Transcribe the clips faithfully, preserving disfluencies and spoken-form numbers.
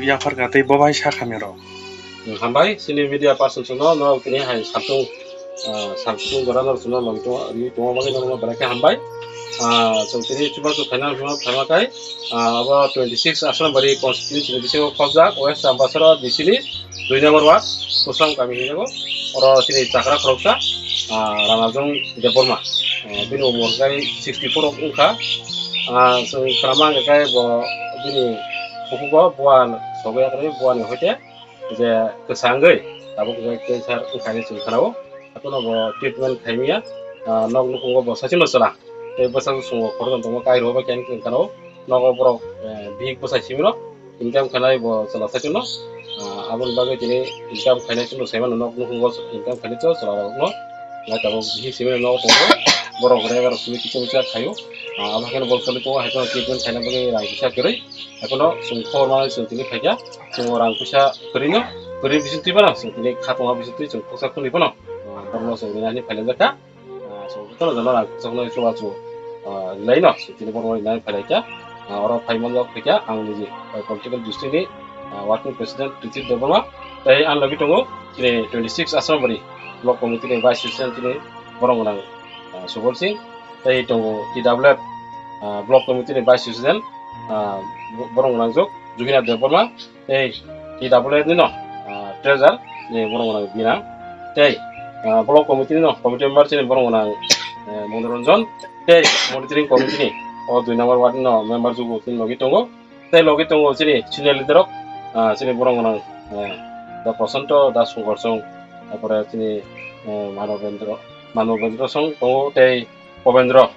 Yaphar ka tei bo bai sa khamya rok. Hambai, chini media person chwngno, norok tini hai samsung, ah, samsung jora norok chwngno nangwi tongo, riwi tongo bagwi norokno belai khe hambai. Ah, chwng tini chubachu khaina hwnma khaima khai, ah, abo twenty six Asrambari constituency ni bisingo khopjak, West Ambasara D C ni dui number ward, Kusam kami hinjago. Oro chini chakra khoroksa, ah, Ranajong Debbarma. Ah, bini umor khai sixty four wngkha. Ah, chwng khwnama hwnkhe bo bini bukugo bua sogwi yakarwi buani hoite je kwchangwi tabuk je cancer wngkha hinwi chwng khwnao. Haphano bo treatment khaimya, ah, nok nukhungo bo sachino chwla. Tei bwsajwk chwngbo khoroknwi tongma kairo bai khe wngkha no. Nogo borok, eh, bihik bwsai simino income khainai bo chwla sachino. Ah, aboni bagwi tini income khainai chwngno saimano nok nukhungo income khainai chwla rokno. Nai tabuk bihik simino nogo tongo. Borok rega rok simi kiching kiching khaio. Ah, abo hakheno bo choli tongo, haikhe treatment khaina bagwi rang kisa kwrwi. Haikhe no chwng khobor manwi chwng tini phaikha. Chwng rang kisa kwrwino, kwrwi bising twi phano chwng tini kha tongma bising twi chwng khoksa khwnwi phano, ah, borokno chwng rinani phailaijak kha. Ah, chwng jotono jono rang kisa khwnwi chubachu, ah, rilaino chwng tini borokno rinani phailaikha. Ah, oro phai manjak phaikha ang niji, ah, political district ni, ah, working president Richard Debbarma. Tei ang logi tongo chini twenty six Asrambari block committee ni vice president chini borok gwnang, ah, Subol Singh. Tei tongo T W F, ah, block committee ni vice president, ah, bo-, borok gwnang jok Juginath Debbarma. Tei T W F nino, ah, treasurer ni borok gwnang Bina. Tei, ah, block committee nino committee member chini borok gwnang, eh, Monoranjan. Tei monitoring committee ni o dui number ward nino member jugo tin logi tongo. Tei logi tongo chini senior leader rok, ah, chini borok gwnang, eh, Da Prosanto, Da Songkor Song, tarpore chini, eh, Manobendra, Manobendra Song tongo tei Pobendra.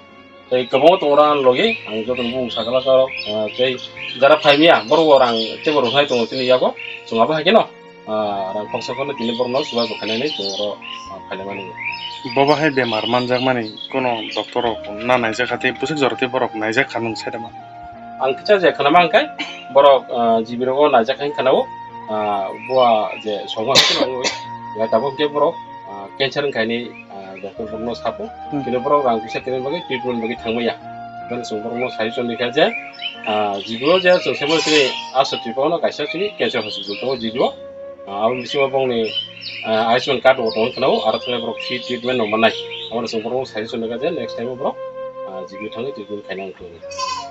Tei kwbangma tongo rang logi, ang joto bumung sakala karo, ah, tei jara phaimya, borok bo rang teibo rwnai tongo chini yago, chwng abo hai kheno, ah, rang khoksa kheno tini borokno chubachu khainani chwng oro, ah, khainani. Bo bahai bemar manjakmani kono doctor rok na naijak kha tei bwswk jora tei borok naijak kha nwng sai da ma? Ang kisa je khwnama hwnkhe borok, ah, G B rogo naijak kha hwnwi khwnao, ah, bua je songma hwnwi khwnao, ya tabuk hwnkhe borok, ah, cancer wngkha hwnwi, ah, doctor borokno sabu. Hmm. Kini borok rang kisa tini bagwi treatment bagwi thangmaya. Bini chwng borokno suggestion rikha je, ah, G B o je chwng sabo tini Aswk Tripura no kaisa chini cancer hospital tongo G B o. Ah, abo bisingo bongni, ah, Ayushman card bo tongwi khwnao, aro thangwi borok free treatment no mannai. Abono chwng borokno suggestion rikha je next time o borok, ah, G B o thangwi treatment khaina wngkha.